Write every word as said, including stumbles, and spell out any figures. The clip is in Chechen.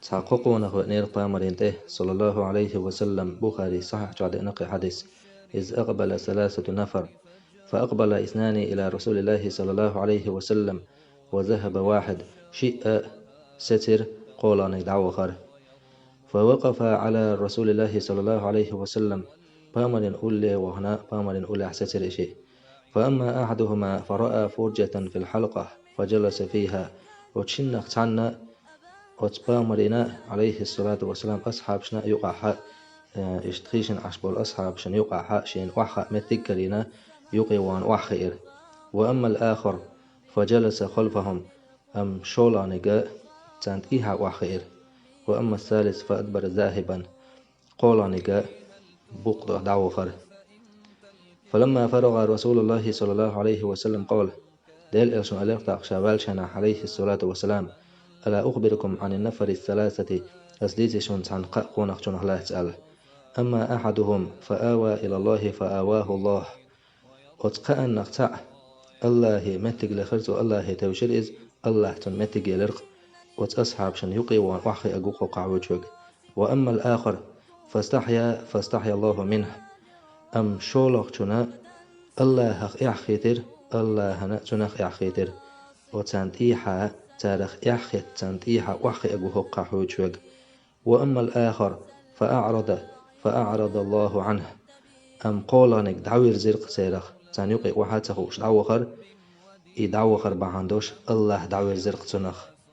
Цхьа кхо къонах веанера Пайхамарна тӀе, саллаллаху Ӏалайхи ва саллам, Бухарис сахьихь чохь деана кхин хьадис: «إذ أقبل ثلاثة نفر، فأقبل اثنان إلى رسول الله صلى الله عليه وسلم، وذهب واحد». Шиъ а сецира, кхоалгӀаниг дӀавахара. «فوقفا على رسول الله صلى الله عليه وسلم». Пайхамарна улле а вахана, Пайхамарна уллехь сецира и шиъ. «فأما أحدهما فرأى فرجة في الحلقة فجلس فيها». Оцу шиннах цхьанна оцу Пайхамарна, Ӏалайхиссалату вассалам, асхьабашна юкъахь, э, иштта хийшина Ӏаш болу асхьабашна юкъахь шена охьахаа меттиг карийна, юкъе вахана охьахиира. «وأما الآخر فجلس خلفهم». Амма шолгӀаниг царна тӀехьа охьахиира. «وأما الثالث فأدبر ذاهبا». КхоалгӀаниг букъ-, дӀавахара. «فلما فرغ رسول الله صلى الله عليه وسلم قال». Делан Элчано элира тӀаккха ша ваьллачу хенахь, Ӏалайхиссалату вассалам: «ألا أخبركم عن النفر الثلاثة؟» Ас дийций шуна цхьана кхаа къонахчунах лаьцна аьлла. «أما أحدهم فآوى إلى الله فآواه الله». Оцу кхааннах цхьаъ АллахӀе меттиг лехира, цо АллахӀе тевшира иза, АллахӀа цунна меттиг елира-кх, оцу асхьабашна юкъе вахана охьахиъна хӀокху кхаьчначуьнга. «وأما الآخر فاستحيا فاستحيا الله منه». Амма шолгӀачунна АллахӀах эхь хийтира, АллахӀана цунах эхь хийтира. Оцарна тӀехьа, царах эхь хетта, царна тӀехьа охьахиъна хӀокху кхаьчначуьнга. «وأما الآخر فأعرض فأعرض الله عنه». Амма кхоалгӀаниг дӀавирзира-кх царах, царна юкъе охьа а ца хууш дӀавахара, и дӀавахар бахьана долуш АллахӀ дӀавирзира-кх цунах.